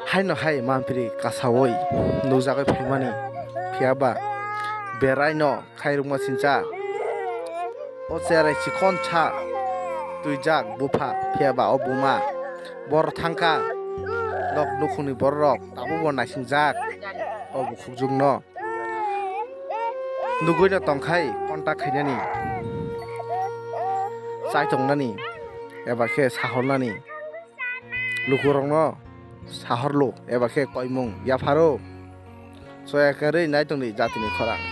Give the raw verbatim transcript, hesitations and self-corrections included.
Haino hai mampiri kasaui nukjagwi phaimani, phiya ba beraino khairokma sincha. O cherai chikon sa twijak bupha, phiya ba o buma bor thangkha. Nok nukhungni bororok tabukbo naisingjak o bukhukjukno. Nugwino tongkhai contact khainani, chaitongnani eba khe sahornani. Lukurokno sahorlo eba khe koimung yapharo. Soya kwrwi naitongdi jatini khorang.